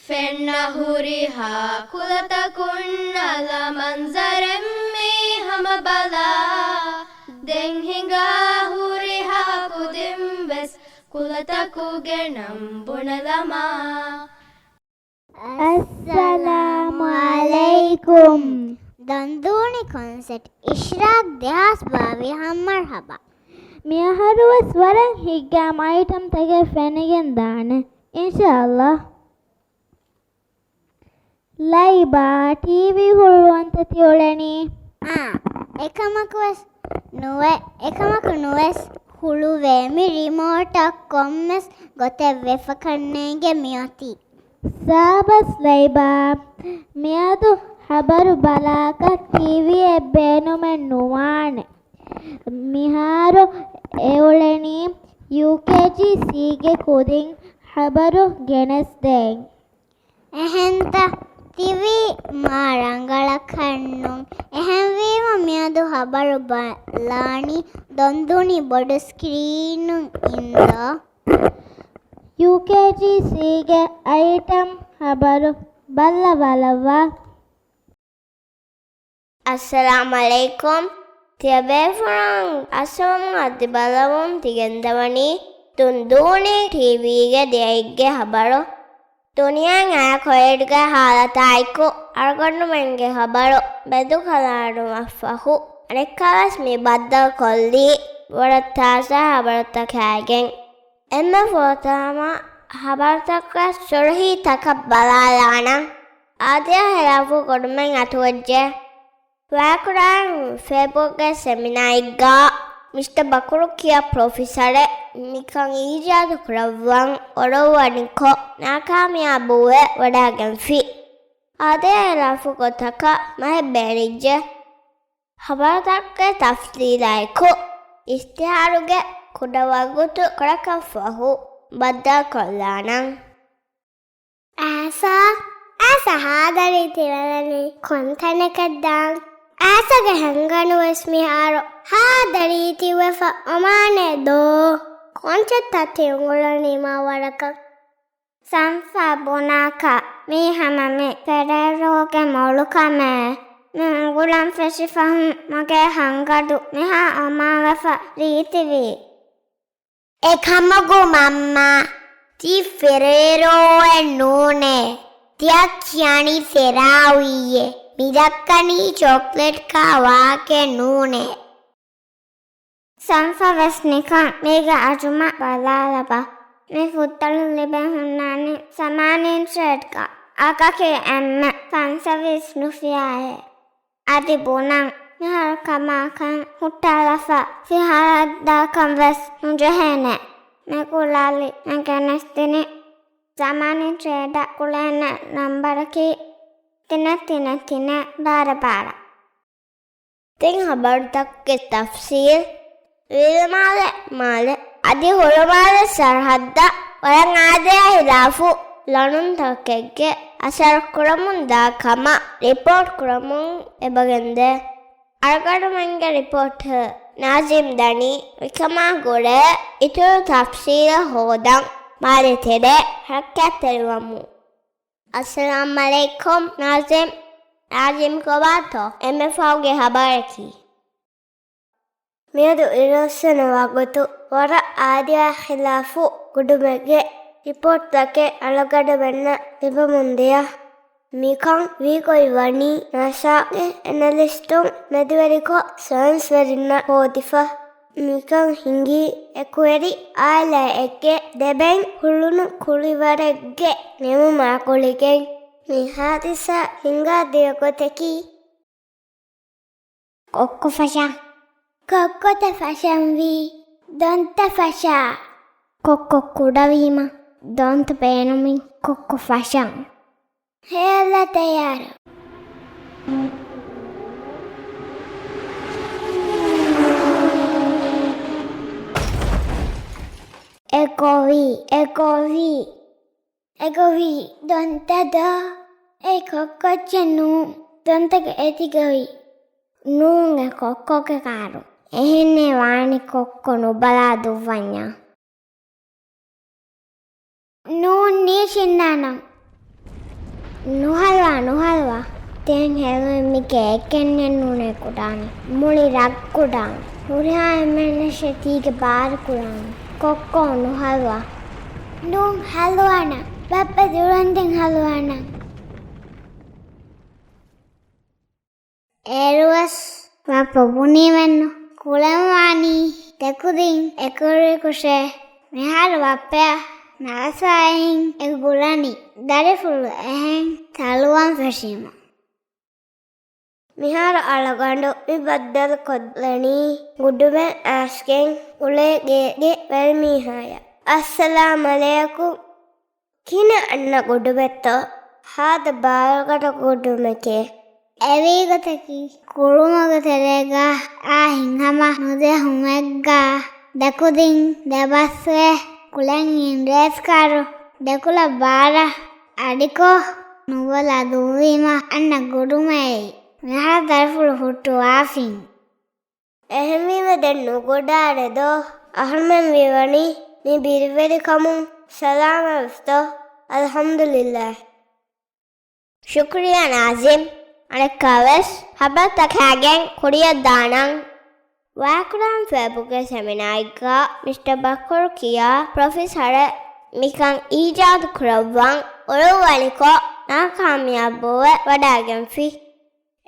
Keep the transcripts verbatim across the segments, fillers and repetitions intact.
ފެންނަ ހުރިހާ ކުލަތަކުން އަލަ މަންޒަރެއް މީ ހަމަ ބަލާ. ދެން ހިނގާ ހުރިހާ ކުދިން ވެސް ކުލަތަކުގެ ނަން ބުނެލަމާ. އައްސަލާމު ޢަލައިކުމް. ދޮންދޫނި ކޮންސެޓް އިޝްރާޤް ދެހާސް ބާވީހަށް މަރުޙަބާ. މިއަހަރުވެސް ވަރަށް ހިތްގައިމު އައިޓަމްތަކެއް ފެނިގެން ދާނެ، އިންޝާﷲ. ލައިބާ، ޓީވީ ހުޅުވަންތަ ތިއުޅެނީ؟ އާ، އެކަމަކުވެސް ނުވެ، އެކަމަކު ނުވެސް ހުޅުވޭ. މި ރިމޯޓަށް ކޮންމެސް ގޮތެއް ވެފަކަށް ނޭނގެ މިއޮތީ. ސާބަސް ލައިބާ، މިއަދު ހަބަރު ބަލާކަށް ޓީވީއެއް ބޭނުމެއް ނުވާނެ. މިހާރު އެއުޅެނީ ޔޫކޭޖީސީގެ ކުދިން ހަބަރު ގެނެސްދޭން. އެހެންތަ؟ ތިވީ މާ ރަނގަޅަކަށްނުން. އެހެންވީމަ މިއަދު ހަބަރު ބަލާނީ ދޮންދޫނި ބޮޑު ސްކްރީނުން އިންދޯ. ޔޫކޭޖީސީގެ އައިޓަމް ހަބަރު ބައްލަވާލައްވާ. އައްސަލާމު ޢަލައިކުމް. ތިޔަބޭފުޅުން އައްސަވަމުން އަދި ބަލަމުން ތިގެންދަވަނީ ދޮންދޫނި ޓީވީގެ ދެއަތްގެ ހަބަރު. ދުނިޔެއިން އާ ކޮވިޑްގެ ހާލަތާއެކު އަޅުގަނޑުމެންގެ ހަބަރު ބެދުކަލާނުވަށްފަހު، އަނެއްކާވެސް މި ބައްދަލުކޮށްލީ ވަރަށް ތާޒާ ހަބަރުތަކާގެން. އެންމެ ފުރަތަމަ ހަބަރުތަކުގެ ޝުރުޙީތަކަށް ބަލާލާނަން. އާދަޔާ ހިލާފު ގުޑުމެއް އަތުވެއްޖެ. ވާކުރާން ފޭބޯގެ ސެމިނާއެއްގަ މިސްޓަ ބަކުރު ކިޔާ ޕްރޮފެސަރެއް މިކަން އީޖާދު ކުރައްވަން އޮޅުއްވަނިކޮށް، ނާކާމިޔާބުވެ ވަޑައިގެންފި. އާދަޔާ ހިލާފު ގޮތަކަށް މަހެއް ބޭނިއްޖެ. ހަބަރުތަކުގެ ތަފްސީލާއެކު އިޝްތިހާރުގެ ކުޑަ ވަގުތު ކުޑަކަށްފަހު ބައްދަލުކޮށްލާނަން. އާސާ، އާސާ ހާދަރީ ތިއުޅެނީ ކޮންތަނަކަށް ދާން؟ އާސާގެ ހަނގަނޑުވެސް މިހާރު ހާދަރީ ތިއުވެފަ އޮމާނެ ދޯ؟ ކޮންޗެއްތަ ތިއުޅެނީ މާ ވަރަކަށް؟ ސަންފާ ބުނާކަށް މީ ހަމަ މި ފެރޭރޯގެ މޮޅު ކަމެއް. މި އުނގުޅަން ފެށިފަހުން މަގޭ ހަނގަޑު މިހާ އޮމާވެފަ ރީތިވީ. އެކަމަކު މަންމާ، ތީ ފެރޭރޯއެއް ނޫނޭ. ތިޔަ ކިޔަނީ ފެރާވީއޭ. މި ދައްކަނީ ޗޮކްލެޓްކާ ވާހަކައެއް ނޫނޭ. ސަންފަވެސް ނިކަން މީގެ އަޖުމަށް ބަލާލަބަ. މި ފުއްދަޅު ލިބެން ހުންނާނީ ސަމާނީން ޓްރޭޑްގަ. އަގަކީ އެންމެ ފަންސަވީސް ރުފިޔާއޭ. އަދި ބުނަން، މިހާރު ކަމާކަން ހުއްޓާލަފަ ފިހާރައަށްދާކަން ވެސް ނުޖެހޭނެ. މި ގުޅާލި މި ގެނެސްދިނީ ޒަމާނީ ޓްރޭޑަށް ގުޅޭނެ ނަންބަރަކީ ތިނެއް ތިނެއް ތިނެއް ބާރަ ބާރަ. ދެން ހަބަރުތަކުގެ ތަފްސީލް. ވީލުމާލެ މާލެ އަދި ހުޅުމާލެ ސަރަހައްދަށް ވަރަށް އާދަޔާ ހިލާފު ލޮނުންތަކެއްގެ އަސަރު ކުރަމުން ދާ ކަމަށް ރިޕޯޓް ކުރަމުން އެބަގެންދޭ. އަޅުގަނޑުމެންގެ ރިޕޯޓަރ ނާޒިމް ދަނީ މިކަމާ ގުޅޭ އިތުރު ތަފްސީލެއް ހޯދަން. މާލެ ތެރޭ ހަރަކާތްތެރިވަމުން. އައްސަލާމް ޢަލައިކުމް ނާޒިމް. ނާޒިމް ކޮބާތޯ؟ އެންމެފަހުގެ ހަބަރަކީ. މިއަދު އިރުއޮއްސެނި ވަގުތު ވަރަށް އާދަޔާ ޚިލާފު ގުޑުމެއްގެ ރިޕޯޓްތަކެއް އަޅުގަޑުމެންނަށް ލިބެމުންދިޔަ. މިކަން ވީގޮތް ވަނީ ނާސާގެ އެނަލިސްޓުން މެދުވެރިކޮށް ސައިންސްވެރިންނަށް ހޯދިފަ. މިކަން ހިނގީ އެކުވެރި އާލާއެއްގެ ދެބެން ހުޅުނު ކުޅިވަރެއްގެ ނިމުމާ ގުޅިގެން. މި ހާދިސާ ހިނގާދިޔަ ގޮތަކީ. ކޮއްކޮ ފަށާ. ކޮއްކޮތައް ފަށަންވީ. ދޮންތައް ފަށާ. ކޮއްކޮ ކުޑަވީމަ ދޮންތައް ބޭނުމީ ކޮއްކޮ ފަށަން. ހޭލަ ތައްޔާރު. އެގޮވީ، އެގޮވީ. އެގޮވީ ދޮންތައް ދޯ؟ އެއީ ކޮއްކޮއެއް ނޫން. ދޮންތަކެއް އެތިގޮވީ. ނޫން އެ ކޮއްކޮގެ ކާރު. އެހެންނޭ ވާނީ ކޮއްކޮ ނުބަލާ ދުއްވަންޏާ. ނޫން ނީށިންނާނަން. ނުހަލުވާ، ނުހަލުވާ. ތިހެން ހެލުވެ މީގެ އެކެއް ނެއް ނޫނޭ ކުޑާނީ. މުޅި ރަށް ކުޑާނީ. ހުރިހާ އެންމެންނަށޭ ތީގެ ބާރު ކުރާނީ. ކޮއްކޮ ނުހަލުވާ. ނޫން ހަލުވާނަން. ބައްޕަ ދުރުން ދިން ހަލުވާނަން. އޭރުވެސް ބައްޕަ ބުނީމެއްނު. ކުޅެންވާނީ ދެކުދިން އެކުރިކޮށޭ. މިހާރު ބައްޕަޔާ ނަވަސާއިން އެ ގުޅަނީ. ދަރިފުޅު އެހެން ތަޅުވަން ފެށީމަ. މިހާރު އަޅުގަނޑު މި ބައްދަލުކޮށްލަނީ ގުޑުމެއް އައިސްގެން އުޅޭ ގޭގެ ވެރިމީހާޔަށް. އައްސަލާމް އަލައިކުމް. ކިހިނެއް އަންނަ ގުޑުމެއްތޯ؟ ހާދަ ބާރުގަޑު ގުޑުމެކޭ. އެވީގޮތަކީ ކުޅުމުގެ ތެރޭގަ އާ ހިތްހަމަ ނުދޭ ހުމެއްގަ ދެކުދިން ދެބަސްވެ ކުޅެން އިނގިރޭސިކާރު ދެކުލަ ބާރަށް އަޑިކޮށް ނުބަލާ ދުއްވީމަ އަންނަ ގުޑުމެއް. މިހާރު ދަރިފުޅު ހުއްޓުވާފިން. އެހެންވީމަ ދެން ނުގުޑާނެ ދޯ؟ އަހަރުމެން މިވަނީ މި ބިރުވެރިކަމުން. ސަލާމަތްވެސްތޯ؟ އަލްޙަމްދުލިއްލާހް. ޝުކުރިއްޔާ ނާޒިމް. އަނެއްކާވެސް ހަބަރުތަކާގެން ކުރިއަށް ދާނަން. ވާކުރާން ފޭބުގެ ސެމިނާއެއްގަ މިސްޓަ ބަކުރު ކިޔާ ޕްރޮފެސަރެއް މިކަން އީޖާދު ކުރައްވަން އުޅުއްވަނިކޮށް، ނާކާމިޔާބުވެ ވަޑައިގެންފި.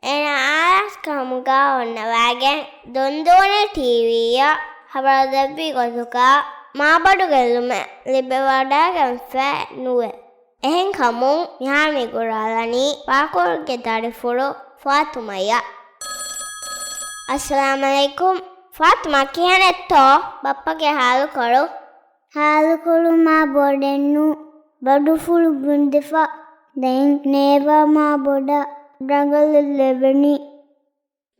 އޭނާ އާރާސް ކަމުގަ އޮންނަވައިގެން ދޮންދޫނި ޓީވީއަށް ހަބަރު ދެއްވި ގޮތުގަ މާބޮޑު ގެއްލުމެއް ލިބިވަޑައިގެންފައެއް ނުވޭ. އެހެންކަމުން މިހާރު މި ގުރާލަނީ ބަކުރުގެ ދަރިފުޅު ފާތުމައަށް. އައްސަލާމް އަލައިކުމް. ފާތުމާ ކިހިނެއްތޯ ބައްޕަގެ ހާލުކޮޅު؟ ހާލުކޮޅު މާ ބޮޑެއްނު. ބަޑުފުޅު ބުނދިފަ. ދެން ނޭވާ މާ ބޮޑަށް ރަނގަޅަށް ލެވެނީ.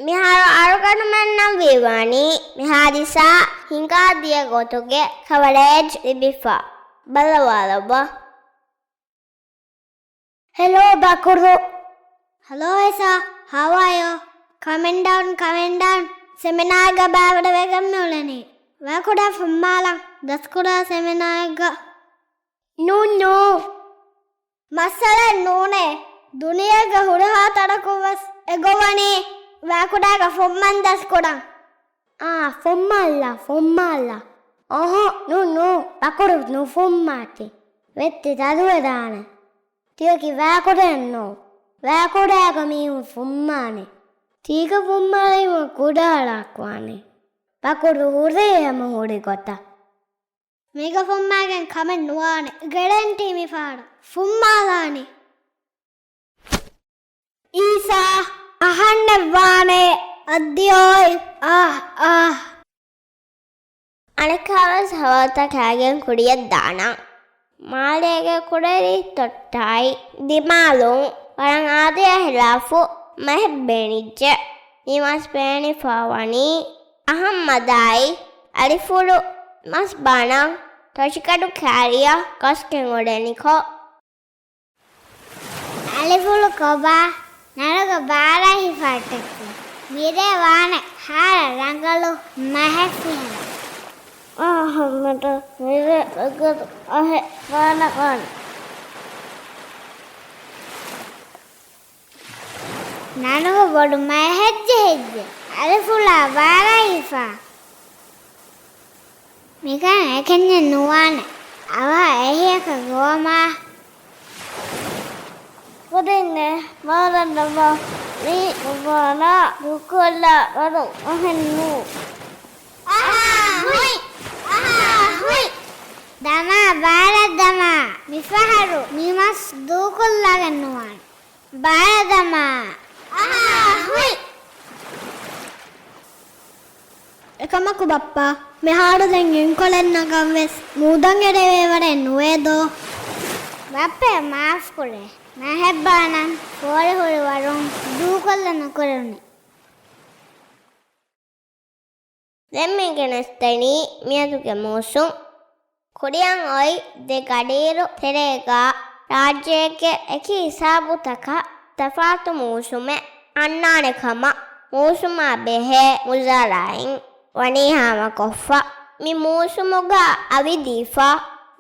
މިހާރު އަޅުގަނޑުމެންނަށް ވީވާނީ މި ހާދިސާ ހިނގާދިޔަ ގޮތުގެ ކަވަރޭޖް ލިބިފަ. ބަލަވާލައްވާ. ހެލޯ ބަކުރު. ހަލޯ އިސާ، ހަވާޔޯ؟ ކަމެން ޑައުން، ކަމެން ޑައުން. ސެމިނާއެއްގަ ބައިވެރިވެގެން މިއުޅެނީ. ވައިކުޑަ ފުއްމާލަން ދަސްކުރާ ސެމިނާއެއްގަ. ނޫން ނޫން. މައްސަލައެއް ނޫނޭ. ދުނިޔޭގެ ހުރިހާ ތަނަކުން ވެސް އެގޮވަނީ ވައިކުޑައިގަ ފުއްމަން ދަސްކުރަން. އާ، ފުއްމާލާ، ފުއްމާލާ. އޮހޮ، ނޫން ނޫން، ބަކުރު ނުފުއްމާތި. ވެއްޓި ތަދުވެދާނެ. ތިޔަކީ ވައިކުޑައެއްނު. ވައިކުޑައިގަ މީހުން ފުއްމާނެ. ތީގަ ފުއްމާލީމަ ކުޑައަޅާކުވާނެ. ބަކުރު ހުރީ ހަމަ ހުރި ގޮތަށް. މީގަ ފުއްމާގެން ކަމެއް ނުވާނެ. ގެރެންޓީ މި ފަހަރަށް ފުއްމާލާނީ. އީސާ، އަހަންނެއް ވާނެ. އައްދިޔޯއި. އާ، އާ. އަނެއްކާވެސް ހަވާލުތަކާގެން ކުރިއަށް ދާނަން. މާލޭގެ ކުޑައިރީ ތޮއްޓާއި ދިމާލުން ވަރަށް އާދަޔާ ހިލާފު މަހެއް ބޭނިއްޖެ. މި މަސް ބޭނިފަ ވަނީ އަހަންމަދާއި އަޅިފުޅު މަސް ބާނަން ތޮށިގަނޑު ކާރިއަށް ގަސްގެން އުޅެނިކޮށް. އަޅިފުޅު ކޮބާ؟ ނަރުގަ ބާރަށް ހިފާ ޓެކްސީ. މިރޭ ވާނެ ހާރަ ރަނގަޅު މަހެއް ފިހަރަ. އާ، ހަމަދަ، މިރޭ ރަނގަޅު މަހެއް ވާނެ ވާނެ. ނަރުގަ ބޮޑު މަހެއް ޖެހިއްޖެ. އަޅިފުޅާ ބާރަށް ހިފާ. މިކަން އެކަންޏެއް ނުވާނެ. އަވަހަށް އެހިއަކަށް ގޮވަމާ. ކުދިންނޭ މާލަން ދަމާ މީ ނުވާނާ ދޫކޮށްލާ ވަރު އަހެއްނު. އަހާ ހުތް! އަހާ ހުތް! ދަމާ ބާރަށް ދަމާ. މިފަހަރު މި މަސް ދޫކޮށްލާގެން ނުވާނެ. ބާރަށް ދަމާ. އަހާ ހުތް! އެކަމަކު ބައްޕާ، މިހާރު ދެން އެންކޮޅެއް ނަގަން ވެސް މޫދަށް އެރެވޭ ވަރެއް ނުވޭ ދޯ؟ ބައްޕަ މާފް ކުރޭ. މަހެއް ބާނަން ފޯރި ހުރި ވަރުން ދޫކޮށްލަ ނުކުރެވުނީ. ދެން މި ގެނެސްދެނީ މިއަދުގެ މޫސުން. ކުރިއަށް އޮތް ދެ ގަޑިއިރު ތެރޭގަ ރާއްޖޭގެ އެކި ހިސާބުތަކަށް ތަފާތު މޫސުމެއް އަންނާނެ ކަމަށް މޫސުމާ ބެހޭ މުޒާރާއިން ވަނީ ހާމަކޮށްފަ. މި މޫސުމުގަ އަވިދީފަ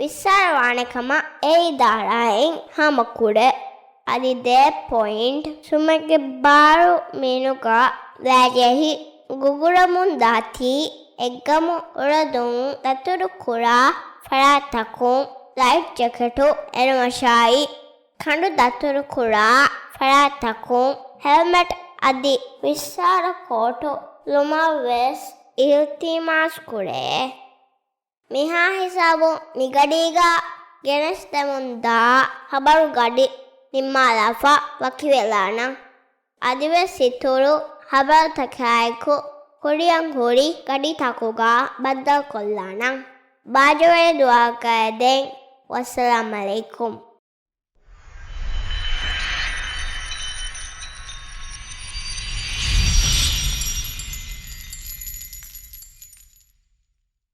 ވިއްސާރަވާނެ ކަމަށް އެ އިދާރާއިން ހާމަކުރޭ. އަދި ދެ ޕޮއިންޓް ސުމެއްގެ ބާރު މީނުގަ ލައިޖެހި ގުގުރަމުން ދާތީ އެއްގަމު އުޅަދުން ދަތުރު ކުރާ ފަރާތްތަކުން ލައިފް ޖެކެޓު އެރުމަށާއި، ކަނޑު ދަތުރު ކުރާ ފަރާތްތަކުން ހެލްމެޓް އަދި ވިއްސާރަ ކޯޓު ލުމަށް ވެސް އިލްތިމާސް ކުރޭ. މިހާ ހިސާބުން މިގަޑީގަ ގެނެސްދެމުންދާ ހަބަރު ގަޑި ނިންމާލާފަ ވަކިވެލާނަން. އަދިވެސް އިތުރު ހަބަރުތަކާއެކު ކުރިއަށް ހުރި ގަޑިތަކުގަ ބައްދަލުކޮށްލާނަން. ބާޖަވެރި ދުވަހަކަށް އެދެން. ވައްސަލާމް އަލައިކުމް.